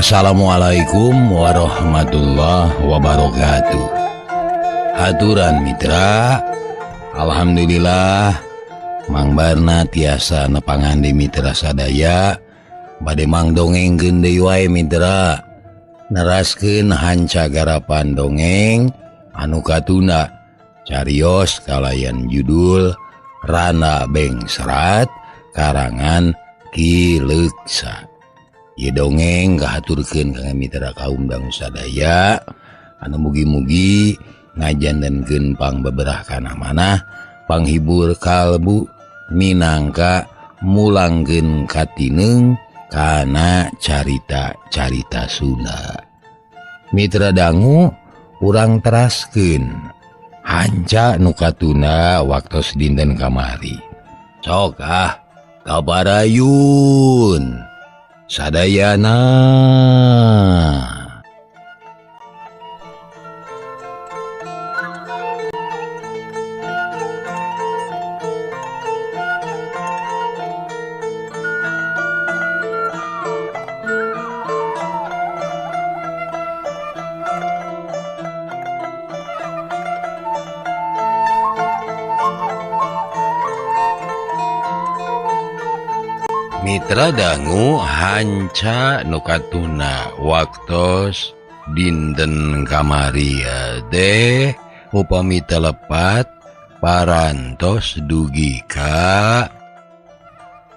Assalamualaikum warahmatullahi wabarakatuh. Aturan mitra, alhamdulillah Mang Barna tiasa nepangan di mitra sadaya bade mang dongengkeun deui wae mitra. Neraskeun hanca garapan dongeng anu katunda carios kalayan judul Rana Bengsrat karangan Ki Leuksa. Ieu dongeng kahaturkeun ka mitra kaum dangu sadaya anu mugi-mugi ngajantenkeun pangbeberah kana manah, panghibur kalbu minangka mulangkeun katineung kana carita-carita Sunda. Mitra dangu urang teraskeun hanca nu katunda waktos dinten kamari. Sok ah kabarayun sadayana. Mitra dangu hanca nu katuna waktos dinten kamari teh upami telepat parantos dugi ka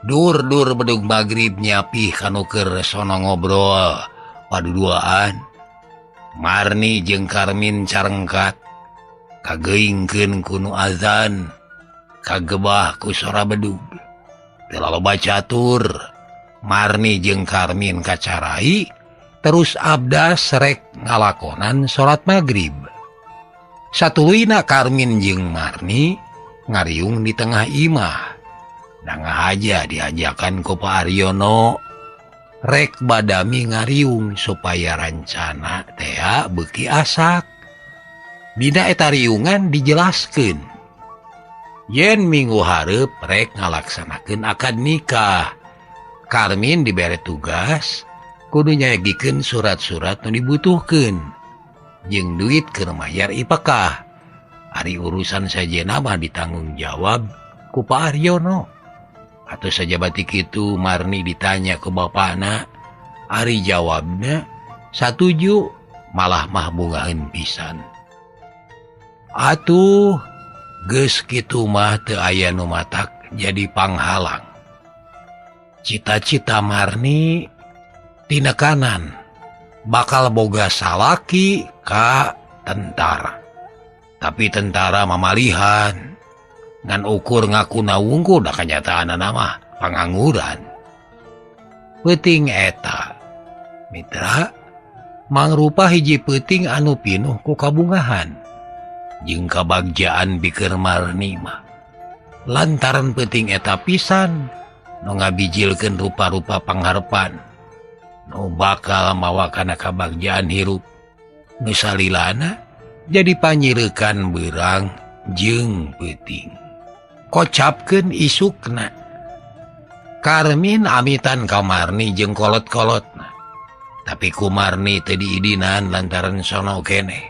dur-dur bedug magrib nyapih kanu keur sono ngobrol paduduaan. Marni jeung Karmin carengkat kageingkeun ku nu azan kagebah ku sora bedug. Loba catur Marni jeung Karmin kacarai terus abdas rek ngalakonan salat magrib. Satuluyna Karmin jeung Marni ngariung di tengah imah. Dangah aja diajakan ku Pak Aryono rek badami ngariung supaya rancana tea beuki asak. Dina eta riungan dijelaskeun yen minggu hareup rek ngalaksanakeun akad nikah. Karmin dibere tugas kudu nyayagikeun surat-surat nu dibutuhkeun jeung duit keur mayar ipekah. Ari urusan sajena mah ditanggung jawab ku Pak Aryono. Atuh sajabati kitu Marni ditanya ku bapana, ari jawabna satuju malah mah bungaheun pisan. Atuh geus kitu mah teu aya nu matak jadi panghalang. Cita-cita Marni tina kanan bakal boga salaki ka tentara. Tapi tentara mamalihan ngan ukur ngakuna wungkul da kanyataanana mah pangangguran. Peuting eta mitra mangrupa hiji peuting anu pinuh ku kabungahan jeung kabagjaan pikeun Marni mah. Lantaran peuting eta pisan nu ngabijilkeun rupa-rupa pangharepan nu bakal mawa kana kabagjaan hirup nu salilana jadi panyireukan beurang jeung peuting. Kocapkeun isukna Karmin amitan ka Marni jeung kolot-kolotna. Tapi ku Marni teu diidinan lantaran sono keneh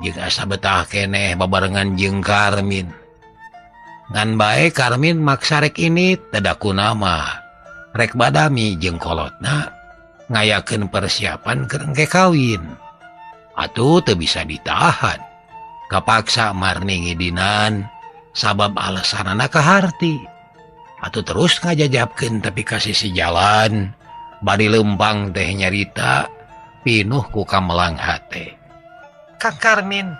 jeung asa betah keneh babarengan jeung Karmin. Ngan bae Karmin maksa rek ini tedaku nama rek badami jeung kolotna ngayakeun persiapan keur engke kawin. Atuh teu bisa ditahan. Kapaksa Marni ngidinan sabab alasanana kaharti. Atuh terus ngajajabkeun tapi ka sisi jalan bari leumpang teh nyarita pinuh ku kamelang hate. Kang Karmin,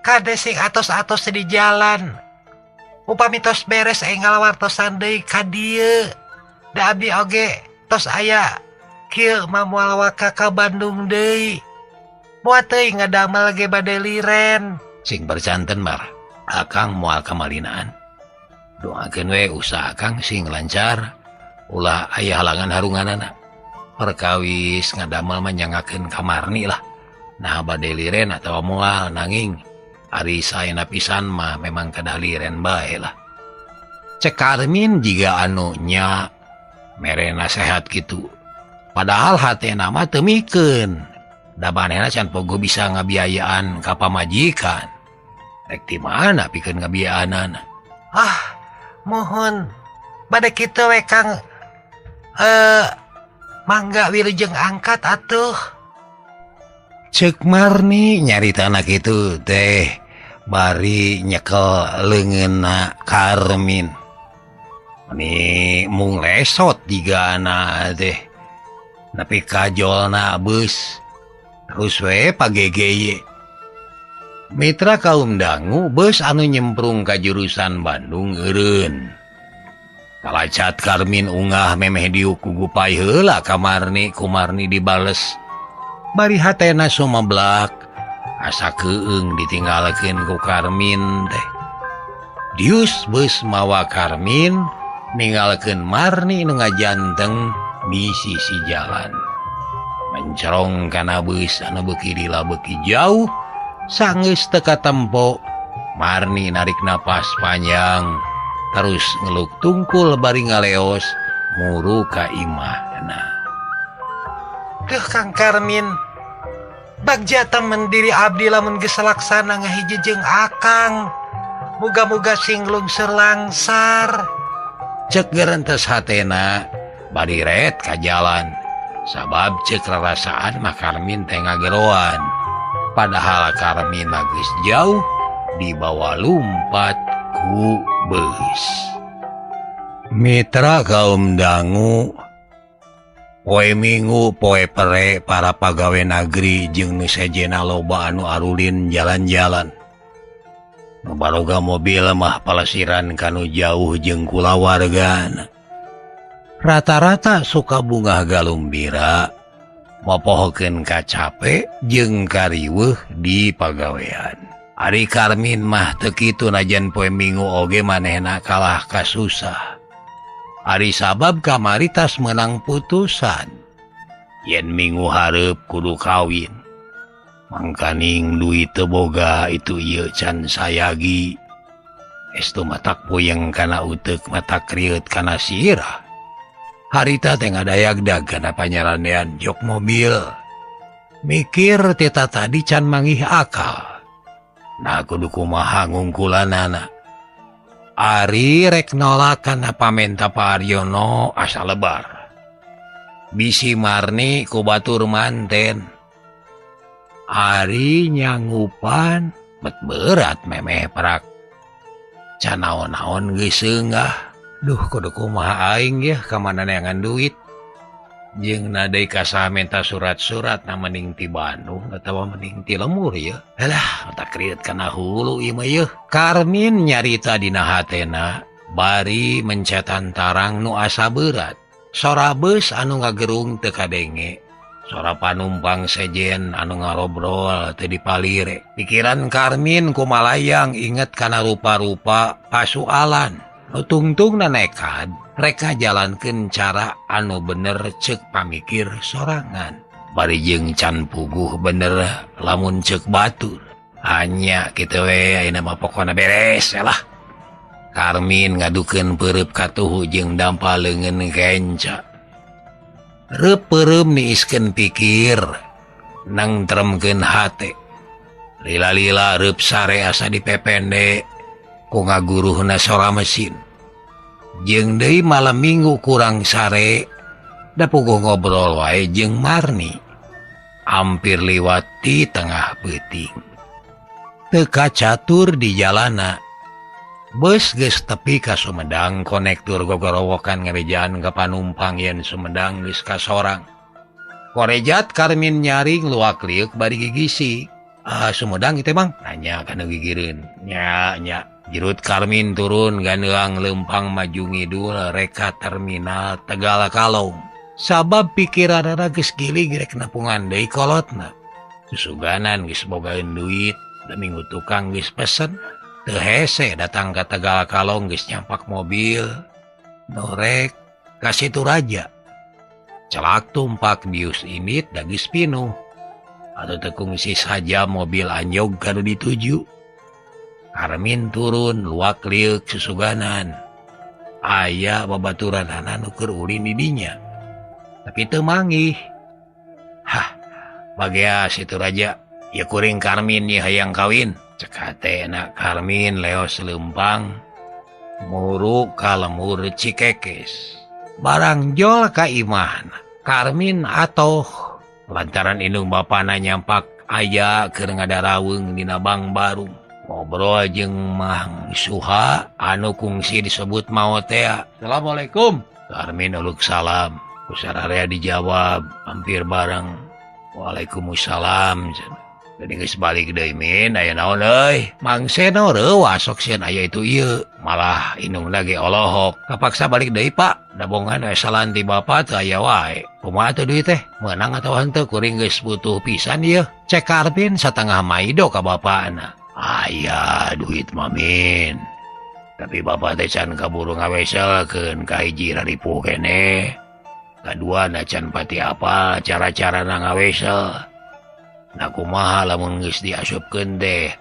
kade sing atos-atos di jalan. Upami tos beres enggal wartosan deui ka dieu. Da abdi oge tos aya kieu mah moal waka ka Bandung deui. Moal teuing ngadamel ge bade liren. Sing bercanten mar, akang moal kamalinaan. Doakeun we usaha akang sing lancar, ulah aya halangan harunganana. Perkawis ngadamel mah nyangakeun ka Marni lah. Nah bade liren atawa moal nanging ari saena pisan mah memang kedah liren bae lah. Cek Karmin jiga anu nya mere nasehat kitu. Padahal hatena mah teu mikeun. Da manehna can pogo bisa ngabiayaan ka pamajikan. Rek ti mana pikeun ngabiayaanana? Ah, mohon bade kitu we Kang. Mangga wilujeng angkat atuh. Cek Marni nyaritana kitu teh bari nyekel leungeunna Karmin. Meni mung lesot digana teh. Nepi kajolna beus. Terus we pagegeye. Mitra kaum dangu beus anu nyemprung ka jurusan Bandung eureun. Kalacat Karmin ungah memeh diuk ku gupai heula ka Marni, ku Marni dibales. Bari hatena sumeblak asa keung ditinggalkeun ku Karmin teh. Dius beus mawa Karmin ninggalkeun Marni nu ngajanteng di sisi jalan. Mencerong kana beus anu beuki lila beuki jauh, sanggeus teu katempo. Marni narik napas panjang, terus ngeluk tungkul bari ngaleos muru ka imahna. Duh Kang Karmin, bagja temen diri abdi lamun geus laksana ngahiji jeung akang. Muga-muga sing lungsur langsar. Cek gerentes hatena bari ret ka jalan. Sabab cek rarasaan mah Karmin teh ngageroan. Padahal Karmin mah geus jauh dibawa lumpat ku beus. Mitra kaum dangu, poe Minggu poe pere para pagawe nagri jeung nu sejena loba anu arulin jalan-jalan. Nu baroga mobil mah palesiran kanu jauh jeung kulawargana. Rata-rata suka bungah galumbira, mopohokeun kacape jeung kariweuh di pagawean. Ari Karmin mah teu kitu najan poe Minggu oge manehna kalah kasusah. Ari sabab kamari tas meunang putusan. Yen Minggu hareup kudu kawin. Mangkaning duit teu boga itu ieu can sayagi. Estu matak puyeng kana uteuk matak rieut kana sirah. Harita teh ngadayagdag kana panyaranean jok mobil. Mikir teta tadi can manggih akal. Nah kudu kumaha ngungkulanana. Ari rek nolak kana pamenta Pak Aryono asa lebar. Bisi Marni ku batur manten. Ari nyanggupan bet berat memeh prak. Can naon-naon geus seungah. Duh kudu kumaha aing yeuh ka mana neangan duit. Jeung nadai kasaha menta surat-surat na mending ti Bandung atawa mending ti lemur yeuh. Halah otak rieut kana hulu ieu mah yeuh. Karmin nyarita dina hatena bari mencetan tarang nu asa berat. Sora beus anu ngagerung teu kadenge. Sora panumpang sejen anu ngarobrol teu dipalire. Pikiran Karmin kumalayang inget kana rupa-rupa pasualan. Nu tungtungna nekad reka jalankeun cara anu bener ceuk pamikir sorangan. Bari jeung can puguh bener lamun ceuk batur. Hanya kitu we ayeuna mah pokona beres lah. Karmin ngadukeun peureub katuhu jeung dampa leungeun kenca. Reup peureum niiskeun pikir, nangtremkeun hate. Lila-lila reup sare asa dipepende ku ngaguruhna sora mesin. Jeung deui malam Minggu kurang sare, da puguh ngobrol wae jeung Marni. Hampir liwat ti tengah peuting. Teu kacatur di jalana. Beus geus tepi ka Sumedang, konektur gogorowokan ngarejaan ka panumpang yen Sumedang geus kasorang. Korejat Karmin nyaring luak liuk bari gigisi. Ah, Sumedang itu Bang? Nanya kana gigireun. Nya nya. Jirut Karmin turun ganeuang leumpang maju ngidul reka terminal Tegal Kalong. Sabab pikiranana geus gilig rek nepungan deui kolotna. Susuganan geus bogaeun duit, da minggu tukang geus pesen. Teu hese datang ka Tegal Kalong geus nyampak mobil norek ka Situ Raja. Celak tumpak bius init da geus pinuh. Atau teu kungsi saja mobil anjog kanu dituju. Karmin turun luak liuk susuganan. Aya babaturanana nu keur ulin di dinya. Tapi teu manggih. Hah, bagea situ raja. Ya kuring Karmin ye hayang kawin. Cek hatena Karmin leos leumpang muru ka lemur Cikekes. Barang jol ka imahna. Karmin atoh lantaran indung bapana nyampak aya keur ngadarawung dina Bangbarung. Ngobrol jeung Mang Suha anu kungsi disebut maot tea. Assalamualaikum. Karmin uluk salam. Ku sararea dijawab hampir bareng. Waalaikumsalam. Jadi geus balik deui min aya naon euy. Mang Seno reuwas sok sieun aya itu ieu. Malah indungna ge olohok. Kapaksa balik deui Pak. Dabongan aya salan ti bapa teu aya wae. Kumaha teh duit teh? Meunang atawa henteu kuring geus butuh pisan ieu. Cek Karmin satengah maido ka bapana. Aya duit mah min. Tapi bapa teh can kaburu ngaweselkeun ka hiji raripuh keneh. Kadua na can pati apa cara-carana ngawesel. Nah kumaha lamun geus diasupkeun teh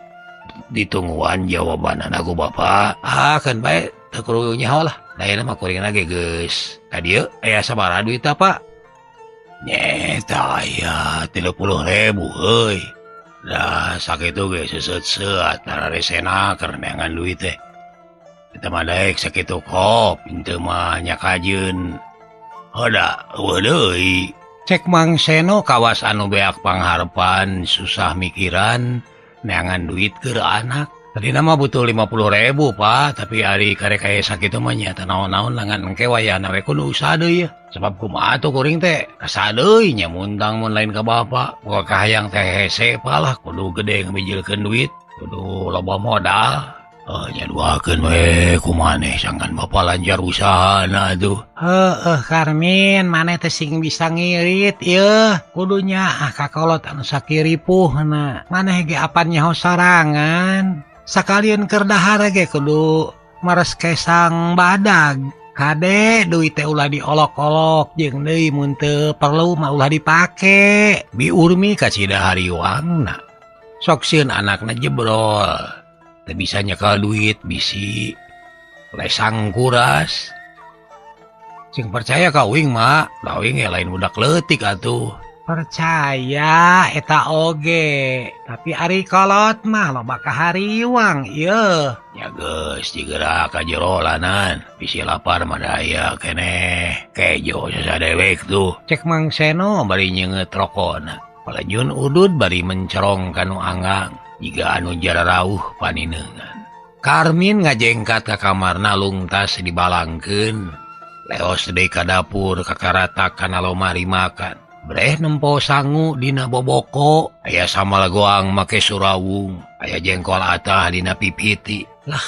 ditungguan jawabanana ku bapa. Ah keun bae teu kudu nyaho lah. Da ayeuna mah kuring ge geus ka dieu aya sabaraha duit tah Pak? Nyeta aya 30.000 euy. Dah sakitu ge seuseut-seut nararesena keur neangan duit teh. Eta mah daek sakitu kop henteu mah nya kajeun. Hoda eueuh deui. Cek Mang Seno kawas anu beak pangharpan susah mikiran neangan duit keur anak. Tadina mah butuh 50.000 Pak, tapi ari karek aya sakitu mah nya teu naon-naon langan engke wayahna we kudu usaha deui. Sebab kumaha atuh kuring teh kasa deui nya muntang mun lain ka bapa. Boga kahayang teh hese lah kudu gede ngabijilkeun duit, kudu loba modal. Oh, nya duakeun we kumaneh sangkan bapa lancar usahana atuh. Heueuh Karmin, maneh teh sing bisa ngirit ieu. Kudunya ah kakolot anu sakiripuhna. Maneh ge apan nyaho sorangan. Sakalian keur dahar ge kudu mares kesang badag. Kade duit teh ulah diolok-olok jeung deui mun teu perlu mah ulah dipake. Bi Urmi kacida hariwangna. Sok sieun anakna jebrol. Teu bisa nyekal duit bisi lesang kuras. Sing percaya ka uing mak, da uing ge lain budak leutik atuh. Percaya eta oge, tapi ari kolot mah loba kahariwang ieu. Ya geus digerak ka jero lanan, bisi lapar mah daya keneh. Kejo sasadewek tuh. Cek Mang Seno bari nyeungeut rokona. Palajun udud bari mencerong kanu anggang. Jiga anu jararauh paninengan. Karmin ngajengkat ka kamarna lungtas dibalangkeun. Leos deui ka dapur kakaratak kana lomari makan. Breh nempo sangu dina boboko, aya samal goang make surawung, aya jengkol atah dina pipiti. Lah,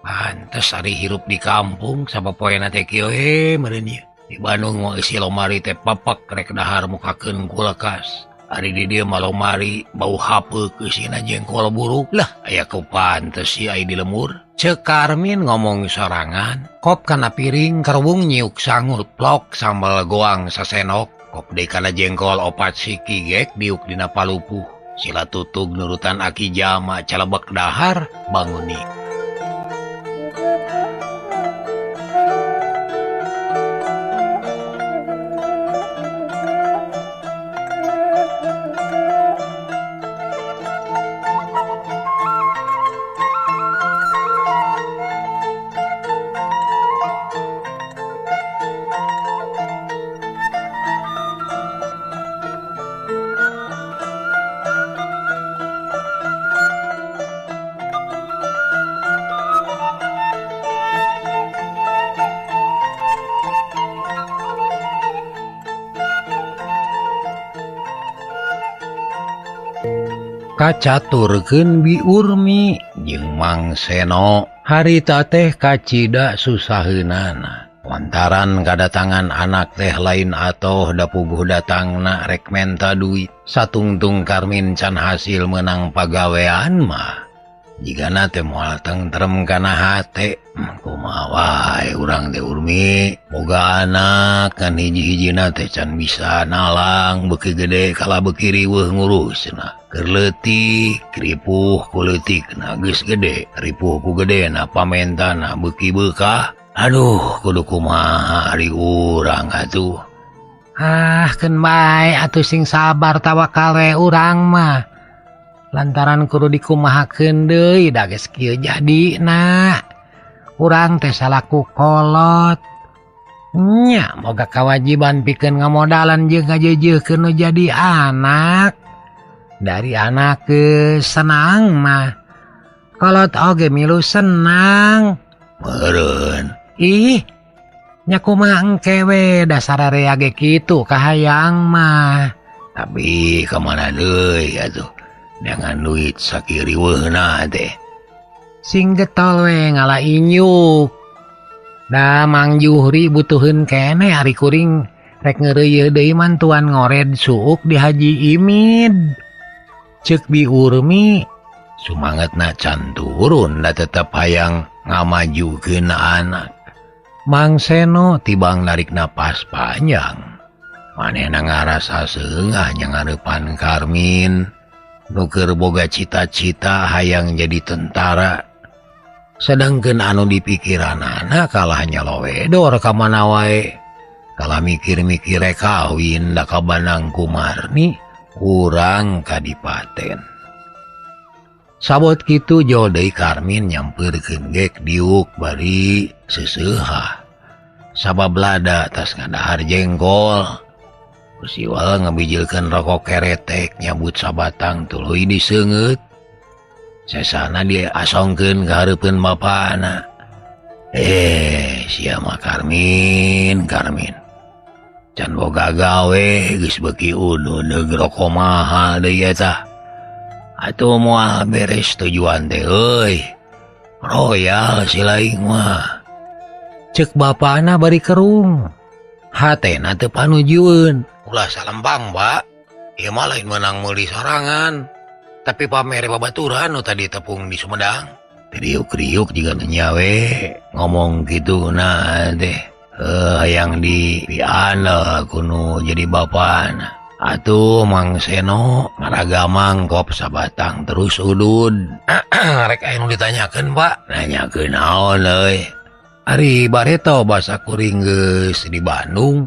pantes ari hirup di kampung sapopoena teh kieu he meureun ieu. Di Bandung mah eusi lomari teh papak rek dahar mukakeun kulkas. Ari di dieu mah lomari bau hapeuk eusina jengkol buruk. Lah, aya ku pantes sih ai di lemur. Cek Karmin ngomong sorangan, kop kana piring kerwung nyiuk sangur plok sambal goang sasenok. Kop deui kana jengkol opat siki gek diuk dina palupuh. Sila tutug nurutan aki jama calebek dahar banguni. Kacaturkeun Bi Urmi jeung Mang Seno harita teh kacida susaheunana. Lantaran kadatangan anak teh lain atoh da puguh datangna rek menta duit. Satungtung Karmin can hasil menang pagawean mah jigana teh moal tentrem kana hate. Kumaha wae urang teh Urmi, boga anak kan hiji-hijina teh can bisa nalang beuki gede kalah beuki riweuh ngurusna. Keur leutik ripuh ku leutikna geus gede, ripuh ku gedena pamentana beuki beukah. Aduh kudu kumaha ari urang atuh. Ah keun bae atuh sing sabar tawakal we urang mah. Lantaran kudu dikumahakeun deui da geus kieu jadina. Urang teh salaku kolot. Nya moga kawajiban pikeun ngamodalan jeung ngajeujeuhkeun nu jadi anak. Dari anak ke senang mah. Kolot oge milu senang. Meureun. Ih, nya kumaha engke we dasar area ge kitu kahayang mah. Tapi kamana deui atuh? Dengan duit sakiriweuhna teh. Sing getol we ngala inyuk. Da Mang Juhri butuheun keneh ari kuring rek ngeureuyeuh deui mantuan ngored suuk di Haji Imid. Ceuk Bi Urmi sumangetna can turun da tetep hayang ngamajukeun anak. Mang Seno tibang narik napas panjang. Manehna ngarasa seungah nyangareupan Karmin nu keur boga cita-cita hayang jadi tentara. Sedangkeun anu dipikiranana kalah nyalowedor ka mana wae. Kalah mikir-mikir rek kawin da ka Banang Kumarni urang kadipaten. Sabot kitu jol deui Karmin nyampeurkeun gek diuk bari seuseuhah. Sabab lada tas ngadahar jengkol. Kusiwal ngabijilkeun rokok keretek nyabut sabatang tuluy diseungeut. Sesana dia asongkeun ka hareupeun bapana. Sia mah Karmin, Karmin. Can boga gawe geus beuki udud rokok mahal deui eta. Atuh moal beres tujuan teh euy. Royal si laing mah. Ceuk bapana bari kerung. Hatena teu panujueun. Ulah salempang, Pak. Ieu mah lain meunang meuli sorangan. Tapi pamere babaturan nu tadi tepung di Sumedang. Kriuk-kriuk jiga nu nyawe ngomong kitu na teh. Hayang di pianel kuno jadi bapana. Atuh Mang Seno ngaragamang kop sabatang terus udud. Rek aya nu ditanyakeun, Pak. Nanyakeun naon euy? Ari bareto basa kuring geus di Bandung.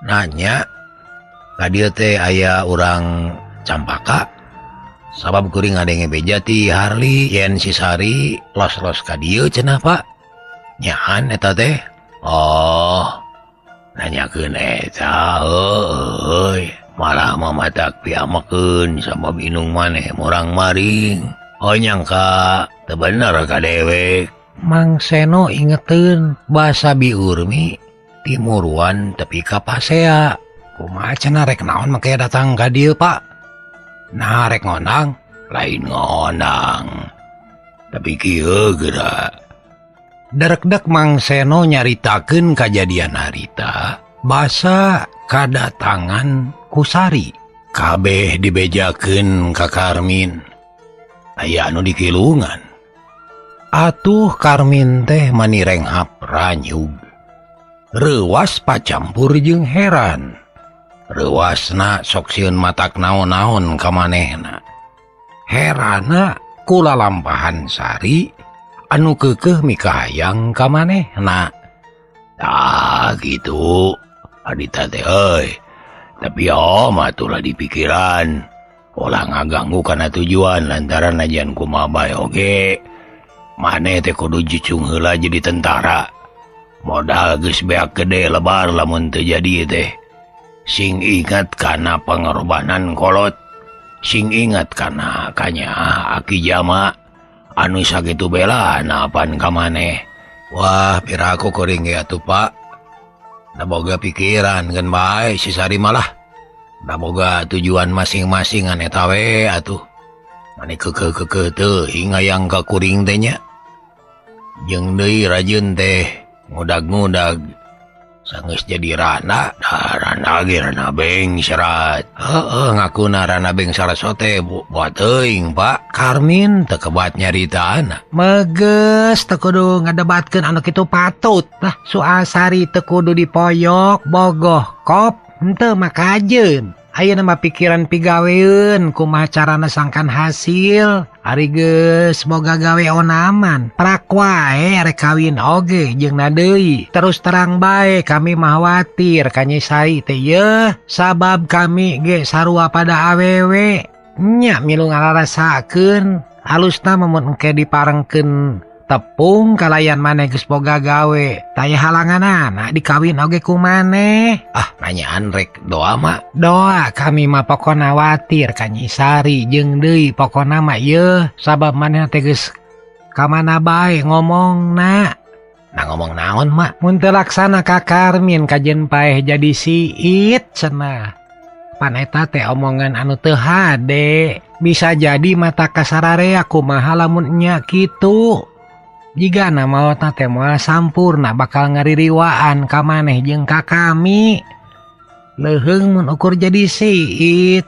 Nanya ka dieu teh aya urang Campaka. Sabab kuring ngadenge beja ti Harley yen si Sari los-los ka dieu cenah, Pak. Nyaan eta teh. Oh, nanyakeun eta euy. Malah mamatak piamakeun sabab inung maneh murang maring. Oh nyangka teu bener ka dewek. Mang Seno ingeteun basa Bi Urmi timuruan tepi ka pasea. Kumaha cenah rek naon make datang ka dieu, Pak? Nah rek ngondang, lain ngondang. Tapi kieu geura. Darekdek Mang Seno nyaritakeun kajadian harita basa kadatangan Kusari. Kabeh dibejakeun ka Karmin. Aya anu dikilungan. Atuh Karmin teh manirenghap ranyug. Reuwas pacampur jeung heran. Reuwasna sok sieun matak naon-naon ka manehna. Herana kulalampahan Sari anu keukeuh mikahayang ka manehna. Tah kitu adita teh euy. Tapi om atulah dipikiran. Ulah ngaganggu kana tujuan lantaran ajian kumaha bae oge. Maneh teh kudu jicung heula jadi tentara. Modal geus beak gede lebar lamun teu jadi teh. Sing ingat kana pangorbanan kolot. Sing ingat kana kanya Aki Jama anu sakitu belana apan ka maneh. Wah, piraku kuring ge atuh, Pak. Da boga pikiran geun bae si Sari malah. Da boga tujuan masing-masing an eta we atuh. Mani keukeuh-keukeuh teuing hayang ka kuring teh nya. Jeung deui rajeun teh ngudag-ngudag. Sanggeus jadi rana, da rana ge rana bengserat. Heueuh ngakuna rana bengserat sote buat teuing, Pak. Karmin teu kebat nyaritaana. Meges teu kudu ngadebatkeun anu kitu patut. Lah Suasari teu kudu dipoyok bogoh kop henteu makajeun. Ayeuna mah pikiran pigaweun kumaha carana sangkan hasil. Ari geus boga gawe onaman. Prak wae rek kawin oge jeung na deui. Terus terang bae kami mah khawatir ka Nyi Sari teh yeuh sabab kami ge sarua pada awewe. Nya milu ngararasakeun alusna mah mun engke diparengkeun tepung kalayan maneh geus boga gawe taya halanganana dikawin oge ku maneh. Ah nanyaan rek doa mah. Doa kami mah pokona watir ka Nyi Sari jeung deui pokona mah yeuh sabab maneh teh geus ka mana bae ngomongna. Nah ngomong naon mak? Mun teu laksana ka Karmin kajen paeh jadi siit cenah. Pan eta teh omongan anu teu hade. Bisa jadi mata kasararea kumaha lamun nya kitu. Jigana maotna teh moal sampurna bakal ngaririwaan ka maneh jeung ka kami. Leuheung mun ukur jadi siit.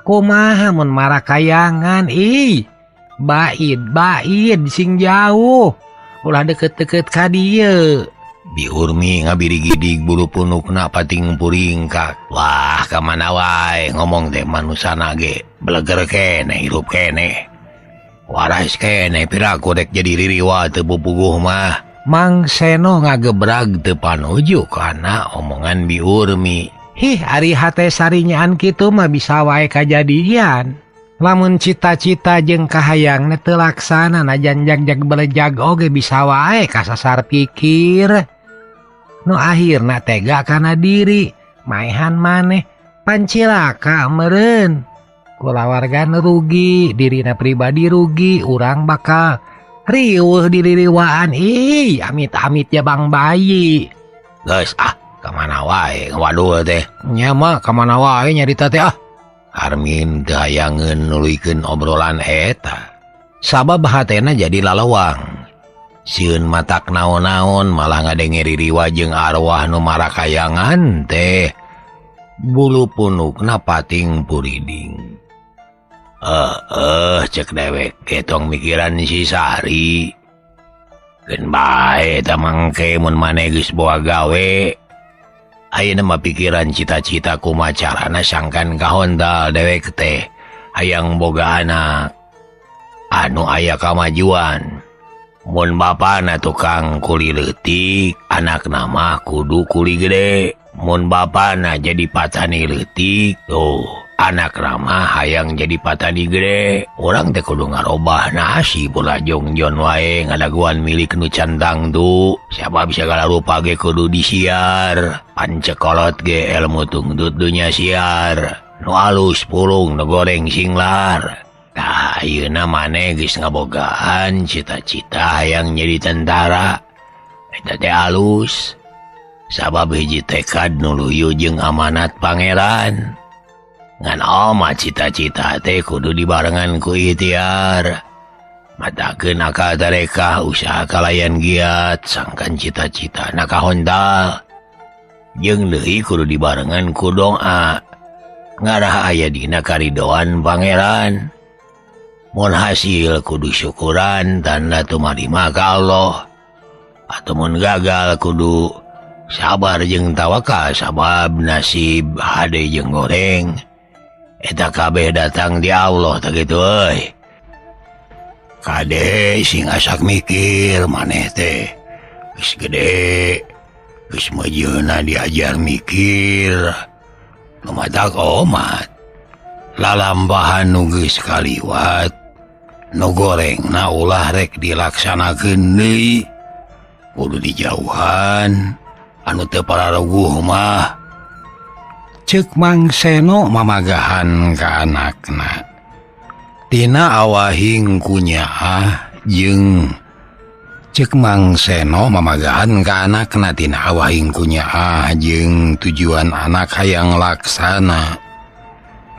Kumaha mun marakayangan ih. Baid baid sing jauh. Ulah deket-deket ka dieu. Bi Urmi ngabirigidig bulu punukna pating puringkak. Wah ka mana wae ngomong teh manusana ge beleger keneh hirup keneh. Waras keneh piraku rek jadi ririwa teu pupuguh mah. Mang Seno ngagebrag teu panuju kana omongan Bi Urmi. Hih ari hate sarinyaan kitu mah bisa wae kajadian. Lamun cita-cita jeung kahayangna teu laksana najan jag-jag belejag oge bisa wae kasasar pikir. Nu akhirna tega kana diri, maehan maneh pancilaka meureun. Kulawarga rugi, dirina pribadi rugi, urang bakal riweuh diririwaan. Ih, amit-amit ya bang bayi. Geus ah, kamana wae ngawadul teh. Nya mah kamana wae nyarita teh ah. Armin teu hayangeun nuluykeun obrolan eta. Sabab hatena jadi lalawang. Sieun matak naon-naon malah ngadenge ririwa jeung arwah nu marakayangan teh. Bulu punukna pating puriding. Cek dewek ketong mikiran si Sari. Keun bae ta mangke mun maneh geus boga gawe. Ayeuna mah pikiran cita-cita kumaha carana sangkan kahontal dewek teh hayang boga anak anu aya kamajuan. Mun bapana tukang kuli leutik, anakna mah kudu kuli gede. Mun bapana jadi patani leutik, tuh anak ramah hayang jadi patani gede. Urang teh kudu ngarobah nasib ulah jongjon wae ngadaguan milik nu cantang tuh. Siapa bisa segala rupa ge kudu disiar. Pancekolot ge ilmu tungtut dunya siar. Nu alus pulung nu goreng singlar. Tah ayeuna maneh geus ngabogaan cita-cita hayang jadi tentara. Eta teh alus. Sabab hiji tekad nu luyu jeung amanat pangeran. Ngan oma cita-cita teh kudu dibarengan ku ikhtiar. Matakeun akal tarekah usaha kalayan giat sangkan cita-cita na kahontal. Jeung deui kudu dibarengan ku doa. Ngarah aya dina karidoan pangeran. Mun hasil kudu syukuran tanda tumarima ka Allah. Atau mun gagal kudu sabar jeung tawakal sabab nasib hade jeung goreng. Eta kabeh datang di Allah tak gitu euy. Kade sing asak mikir maneh teh geus gede geus meujeuhna diajar mikir. Nu matak omat lalampahan nu geus kaliwat nu gorengna ulah rek dilaksanakeun deui. Kudu dijauhan anu teu pararuguh mah. Cek Mang Seno mamagahan ka anakna. Tina awahing kunyaah jeung Cek Mang Seno mamagahan ka anakna tina awahing kunyaah jeung tujuan anak hayang laksana.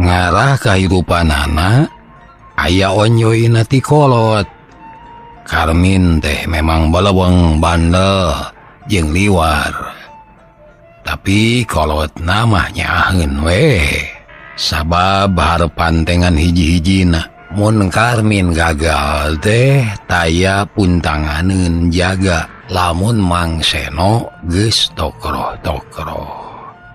Ngarah kahirupanana aya onyoyna ti kolot. Karmin teh memang baleweng bandel jeung liwar. Tapi kolot mah nyaaheun we. Sabab harepan tengan hiji-hijina. Mun Karmin gagal teh taya puntanganeun jaga. Lamun Mang Seno geus tokroh-tokroh.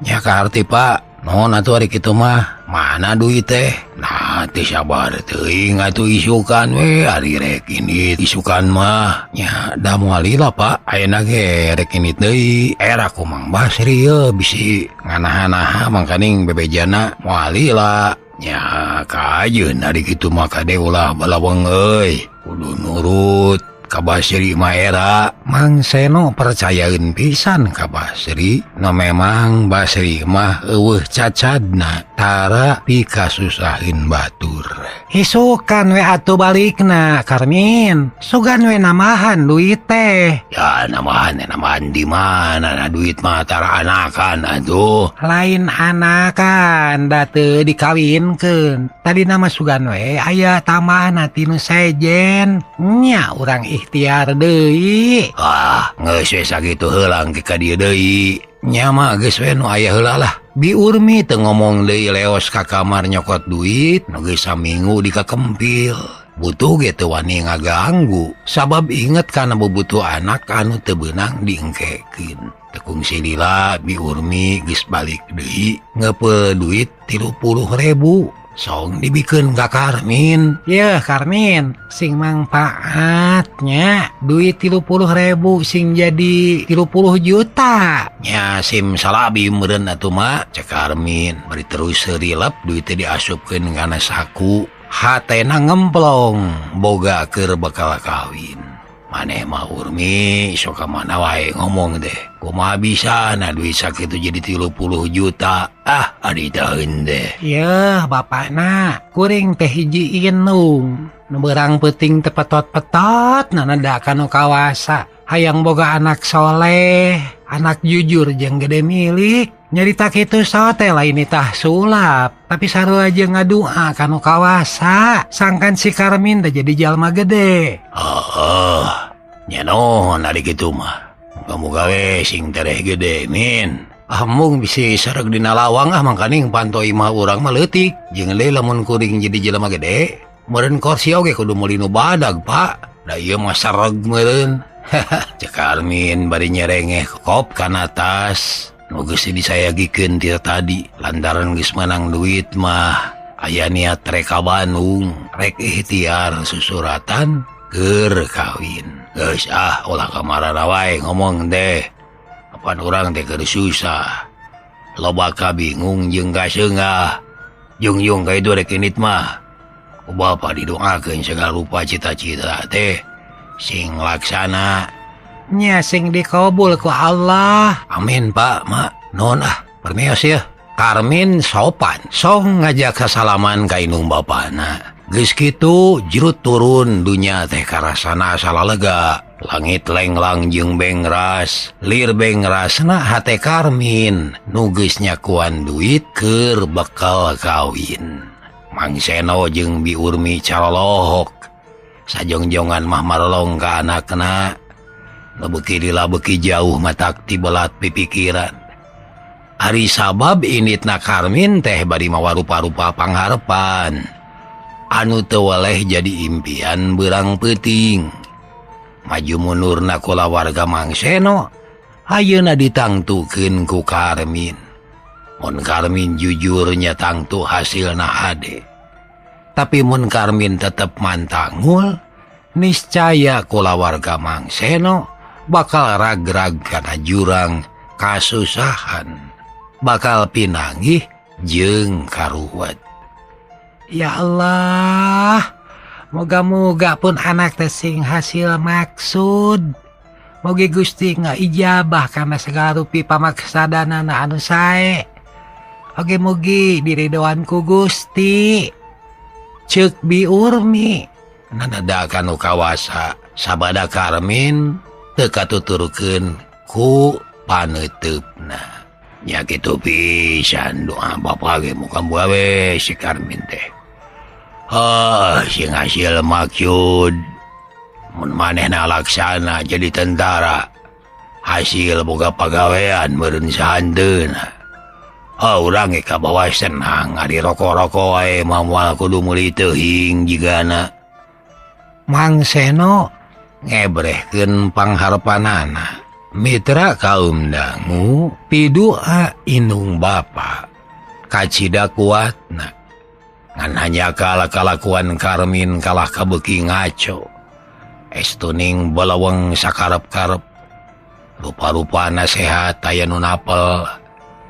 Nya kaharti Pak. Non atuh ari kitu mah mana duit teh? Nah teu sabar teuing atuh isukan we ari rek ini isukan mah nya da moal lila Pak. Ayeuna ge rek ini deui era ku Mang Basri ye bisi nganaha-naha mangkaning bebejana moal lila. Nya kajeun ari kitu mah kade ulah balaweng euy kudu nurut ka Basri mah era. Mang Seno percayaeun pisan ka Basri no memang Basri mah eueuh cacadna tara pikasusahin batur. Isukan we atuh balikna Karmin, sugan we namahan duit teh. Ya namahan namahan di mana nah duit mah tara anakan atuh. Lain anakan da teu dikawinkeun. Tadi nama sugan we aya tambahan tinu sejen nya urang ikhtiar deui. Ah geus we sakitu heula engke ka dieu deui. Nya mah geus we nu aya heula lah. Bi Urmi teu ngomong deui leos ka kamar nyokot duit nu geus saminggu dikakempil. Butuh ge teu wani ngaganggu sabab inget kana bubutuh anak anu teu beunang diengkekeun. Teu kungsi lila Bi Urmi geus balik deui ngepeul duit 30.000. Song dibikeun ka Karmin. Yeuh Karmin, sing mangfaatnya duit 30.000 sing jadi 30 juta. Nya sim salabi meureun atuh mah cek Karmin bari terus rilep duit teh diasupkeun kana saku. Hatena ngemplong boga keur bakal kawin. Maneh mah Urmi sok ka mana wae ngomong deh. Kumaha bisa na duit sakitu jadi 30 juta. Ah adi taeun deh. Yeuh bapakna kuring teh hiji inung. Nu beurang peuting teh petot-petot nada ka nu kawasa. Hayang boga anak soleh, anak jujur jeung gede milik. Nyarita kitu sote lain itah sulap, tapi sarua jeung ngadua ka nu kawasa. Sangkan si Karmin teh jadi jalma gede. Heeh. Nya naon ari kitu mah. Muga-muga we sing tereh gede min. Ah mung bisi sareng dina lawang ah mangkaning panto imah urang mah leutik. Jeung deui lamun kuring jadi jelema gede, meureun kursi oge kudu meuli nu badag, Pak. Da ieu mah sareg meureun. Cek Karmin bari nyerengeh kop kana tas. Nu geus disayagikeun ti tadi lantaran geus menang duit mah aya niat rek ka Bandung, rek ikhtiar susuratan keur kawin. Geus ah ulah ka marana wae ngomong teh. Apan urang teh keur susah. Loba kabingung jeung kaseungah. Jungjung ka itu rek init mah. Ku bapa didoakeun segala rupa cita-cita teh sing laksana. Nya sing dikabul ku Allah. Amin Pak, Mak. Nuhun ah, permios ya. Karmin sopan, song ngajak kasalaman ka indung bapana. Geus kitu jerut turun dunya teh karasana asal lega. Langit lenglang jeung bengras, lir bengrasna hate Karmin nu geus nyakuan duit keur bekal kawin. Mang Seno jeung Bi Urmi calolohok. Sajongjongan mah marolong ka anakna. Beki lila beki jauh matak tibelat pipikiran. Ari sabab initna Karmin teh bari mawa rupa-rupa pangharepan anu teu weleh jadi impian beurang peuting. Maju mundurna kulawarga Mang Seno ayeuna ditangtukeun ku Karmin. Mun Karmin jujurnya tangtu hasilna hade. Tapi mun Karmin tetep mantangul, niscaya kulawarga Mang Seno bakal rag-rag kana jurang kasusahan, bakal pinanggih jeung karuwet. Ya Allah, moga-moga pun anak teh sing hasil maksud. Mugi Gusti ngaijabah kana segala rupi pamaksadanana anu sae. Oge mugi diridoan ku Gusti. Ceuk Bi Urmi. Nada kanu kawasa sabada Karmin teu katuturkeun ku paneuteupna. Nya kitu pisan doa bapa ge muka we si Karmin teh. Ah, sing hasil maksud mun manehna laksana jadi tentara hasil boga pagawean meureun sahanteuna. Ah, urang ge kabawa senang ari roko-roko wae mah moal kudu meuli teuing jigana. Mang Seno ngebrehkeun pangharepanana. Mitra kaum dangu pidua indung bapa. Kacida kuatna. Ngan hanya kalah kalakuan Karmin kalah kabeuki ngaco. Estuning balaweng sakarep-karep. Rupa-rupa nasehat aya nu napel.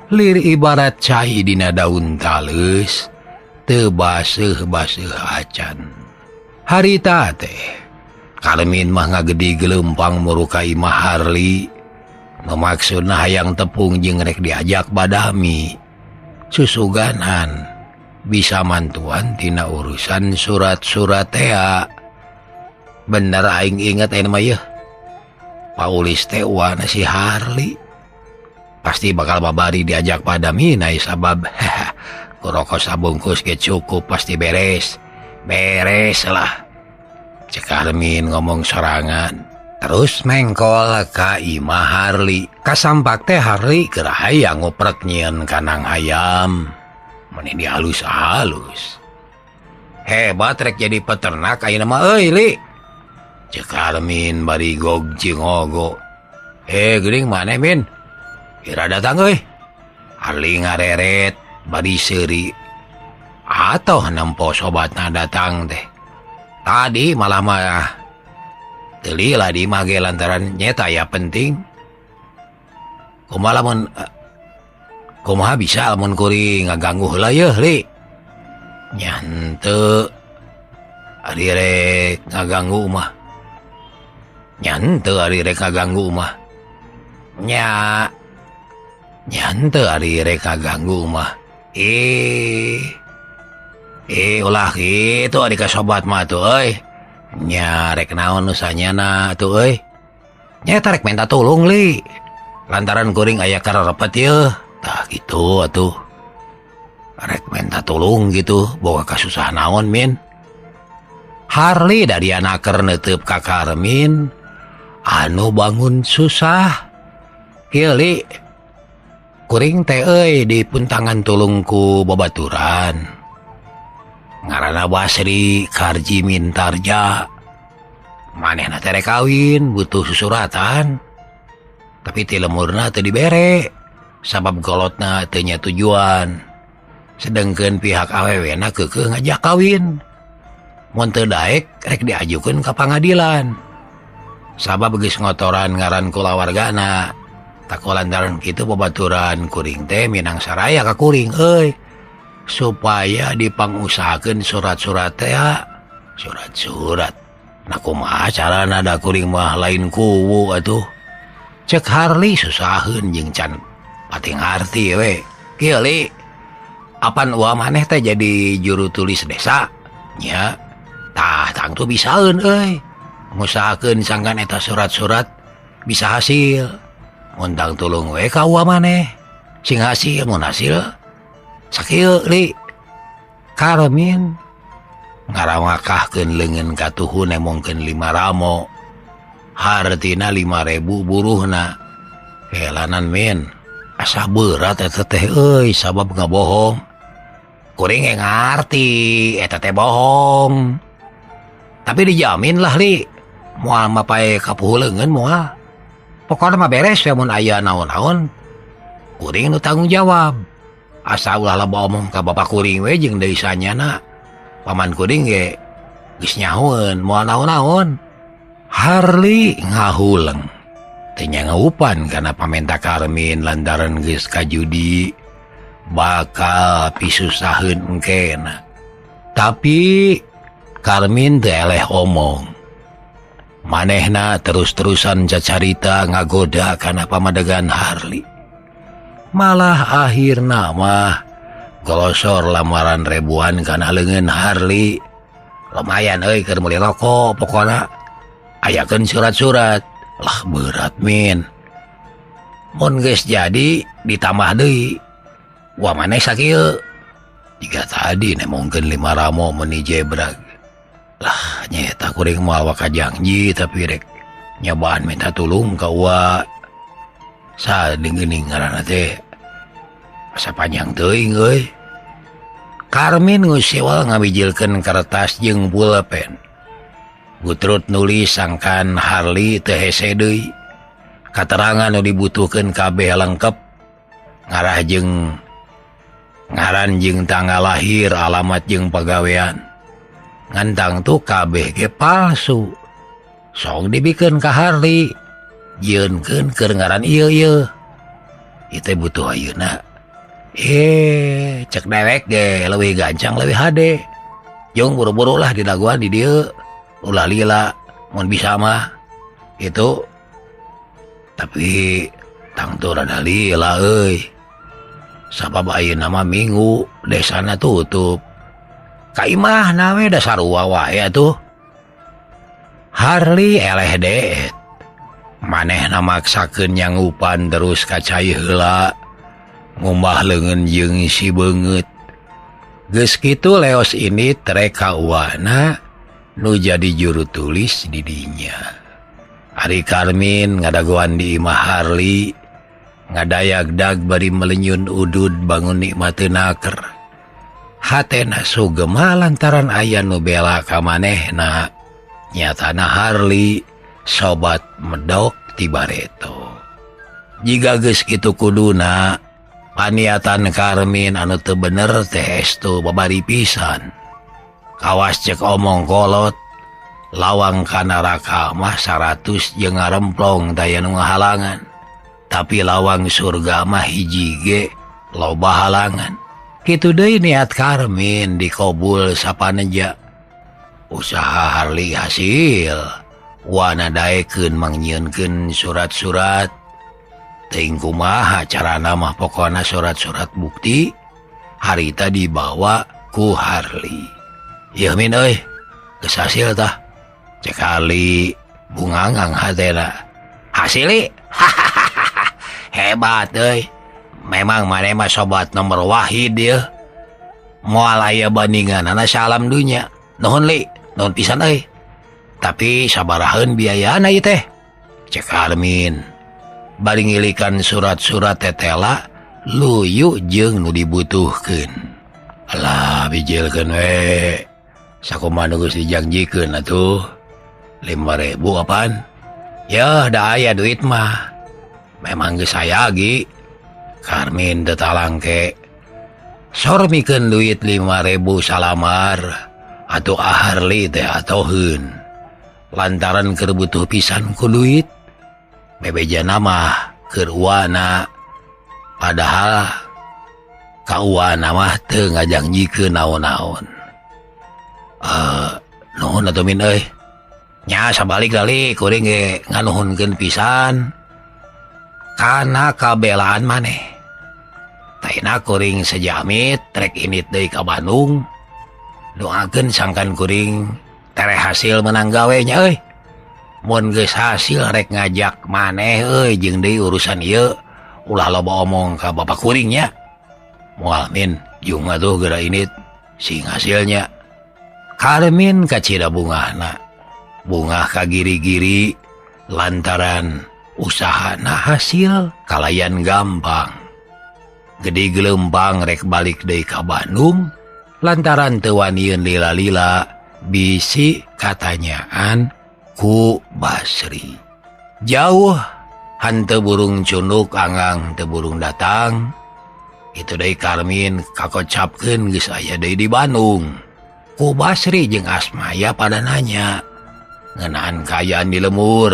Lir ibarat cai dina daun taleus, teu baseuh-baseuh acan. Harita teh Karmin mah ngagedi gelempang muruka imah Harli. Nu maksudna hayang tepung jeung rek diajak badami. Susuganan bisa mantuan tina urusan surat-surat tea. Bener aing inget ayeuna mah yeuh. Paulis teh wana si Harli. Pasti bakal babari diajak padami na sabab rokok sabungkus ge cukup pasti beres. Beres lah. Cek Karmin ngomong sorangan. Terus mengkol ka imah Harli. Kasampak teh Harli keur hayang ngoprek nyieun kanang ayam. Meni dihalus-halus. Hebat rek jadi peternak ayeuna mah euy li. Cek Karmin bari gog jeung ogo. Geuning maneh min? Ira datang euy. Harli ngareret bari seuri. Atoh nempo sobatna datang teh. Tadi malah mah teu lila di imah ge lantaran nyeta ya penting. Kumaha lamun kumaha bisa lamun kuring ngaganggu heula yeuh li. Nya henteu ari rek ngaganggu mah. Nya henteu ari rek ngaganggu mah. Nya henteu ari rek ngaganggu mah. Ulah kitu ari ka sobat mah tuh euy. Nya rek naon nu sanyana tuh euy. Nya rek minta tulung li. Lantaran kuring aya kararepet yeuh. Tah kitu atuh. Rek minta tulung gitu, boga kasusah naon min. Harli dari anaker neuteub ka Karmin anu bangun susah. Kieu li. Kuring teh euy dipuntangan tulung ku babaturan. Ngaranna Basri Karji Mintarja. Manehna teh rek kawin butuh susuratan. Tapi ti lemurna teu dibere sabab golotna teu nya tujuan. Sedengkeun pihak awewena keukeuh ngajak kawin. Mun teu daek rek diajukeun ka pangadilan. Sabab geus ngotoran ngaran kulawargana. Tak lantaran kitu babaturan kuring teh minang saraya ka kuring euy. Supaya dipangusahakeun surat-surat teh surat-surat. Nah kumaha carana da kuring mah lain kuwu atuh. Cek Harli susaheun jeung can pati ngarti we. Kieu li, apan ua maneh teh jadi juru tulis desa? Nya, tah tangtu bisaeun euy. Ngusahakeun sangkan eta surat-surat bisa hasil. Mun tang tulung we ka ua maneh. Sing hasil mun hasil sakieu li. Karmin ngarawakahkeun leungeun katuhu nemongkeun 5 ramo. Hartina 5.000 buruhna. Helanan min. Asa berat eta teh euy sabab ngabohong. Kuring ge ngarti eta teh bohong. Tapi dijamin lah li. Moal mapae kapuhu leungeun moal. Pokona mah beres we mun aya naon-naon. Kuring nu tanggung jawab. Asa ulah loba omong ka bapak kuring we jeung deui sanyana. Paman kuring ge geus nyahoeun moal naon-naon. Harli ngahuleng. Teu nyangeupan kana pamenta Karmin lantaran geus kajudi bakal pisusaheun engkena. Tapi Karmin teu eleh omong. Manehna terus-terusan cacarita ngagoda kana pamadegan Harli. Malah akhirna mah golosor lamaran ribuan kana leungeun Harli. Lumayan euy keur meuli rokok pokona. Ayakeun surat-surat. Lah berat min. Mun geus jadi ditambah deui. Wah maneh sakieu. Jiga tadi nemongkeun 5 ramo meuni jebrag. Lah nyeta kuring moal waka janji tapi rek nyobaan minta tulung ka uwa. Sadeungeun ngaranna teh. Asa panjang teuing euy. Karmin ngusiwal ngabijilkeun kertas jeung pulpen. Gutrut nulis sangkan Harli teu hese deui. Katerangan nu dibutuhkeun kabeh lengkep. Ngarah jeung Ngaran jeung tanggal lahir, alamat jeung pagawean. Ngan tangtu kabeh ge palsu. Sok dibikeun ka Harley. Jieunkeun keur ngaran ieu ieu. Ieu teh butuh ayeuna. Cek dewek ge leuwih gancang leuwih hade. Jung buru-buru lah didagoan di dieu. Ulah lila mun bisa mah. Itu. Tapi tangtu rada lila euy. Sabab ayeuna mah minggu desana tutup. Ka imah nawe dasar sarua wae atuh. Harley eleh deet. Manehna maksakeun nyangupan terus ka cai heula. Ngumbah leungeun jeung si beungeut. Geus kitu leos ini trek ka uwana nu jadi juru tulis di dinya. Ari Karmin ngadagoan di imah Harley. Ngadayagdag bari melenyun udud bangun nikmateun naker. Hatena sugema lantaran aya nu bela ka manehna. Nyatana Harley sobat medok ti bareto. Jiga geus kitu kuduna paniatan Karmin anu teu bener teh estu babari pisan. Kawas cek omong kolot lawang ka neraka mah 100 jeung ngaremplong daya nu ngahalangan. Tapi lawang surga mah hiji ge loba halangan. Kitu deui niat Karmin dikobul sapaneja. Usaha Harley hasil. Wana daekeun mangnyieunkeun surat-surat. Teuing kumaha carana mah pokona surat-surat bukti harita dibawa ku Harley. Yeuh min euy, geus hasil tah. Cek Harley bungangang hatena. Hasili? Hebat euy. Memang maneh mah sobat nomor wahid yeuh. Moal aya bandinganana salam dunya. Nuhun li, nuhun pisan euy. Tapi sabaraheun biayana ieu teh. Cek Armin. Bari ngilikan surat-surat tetela luyu jeung nu dibutuhkeun. Alah bijilkeun we. Sakumaha nu geus dijangjikeun atuh. 5.000 apaan? Yeuh da aya duit mah. Memang geus aya ge. Karmin teu talangke. Sormikeun duit 5.000 salamar atuh Harley teh atoheun. Lantaran keur butuh pisan ku duit. Bebejana mah keur uana. Padahal ka uana mah teu ngajangjikeun naon-naon. Nuhun atuh min euy. Nya sabalik kali kuring ge nganuhunkeun pisan kana kabelaan maneh. Taina kuring sejamit trek init deui ka Bandung. Doakeun sangkan kuring tereh hasil menang gawe nya euy. Mun geus hasil rek ngajak maneh euy jeung deui urusan ieu ulah loba omong ka bapak kuring nya. Moal min jeung atuh geura init sing hasilnya. Karmin kacida bungahna. Bungah ka giri-giri lantaran usahana hasil kalayan gampang. Gede gelembang rek balik deui ka Bandung lantaran teu wanieun lila-lila bisi katanyaan ku Basri. Jauh hanteu burung cunduk anggang teu burung datang. Itu deui Karmin kakocapkeun geus aya deui di Bandung. Ku Basri jeung Asmaya pada nanya ngeunaan kaayaan di lemur.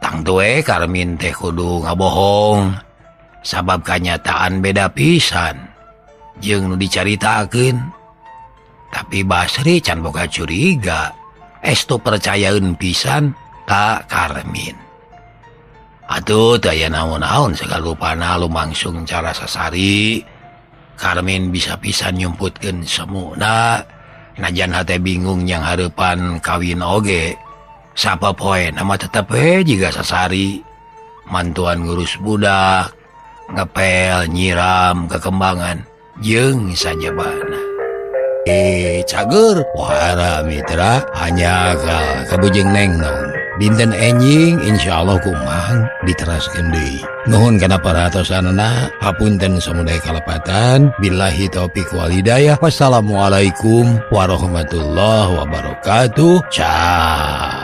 Tangtu we Karmin teh kudu ngabohong. Sabab kanyataan beda pisan jeung nu dicaritakeun. Tapi Basri can boga curiga, estu percayaeun pisan ka Karmin. Atuh teu aya naon-naon sagalupana lumangsung cara sasari. Karmin bisa pisan nyumputkeun semuna. Najan hate bingung yang hareupan kawin oge. Sapa poe nama tetep we jiga sasari. Mantuan ngurus budak, ngepel, nyiram, kekembangan jeung sajabana. Cager wahara mitra hanya ka kabujeng neng nong. Dinten enjing insyaallah kumang diteraskeun deui. Nuhun kana perhatosanana, hapunten samudaya kalepatan. Billahi taufik wal hidayah. Wassalamualaikum warahmatullahi wabarakatuh. Ciao.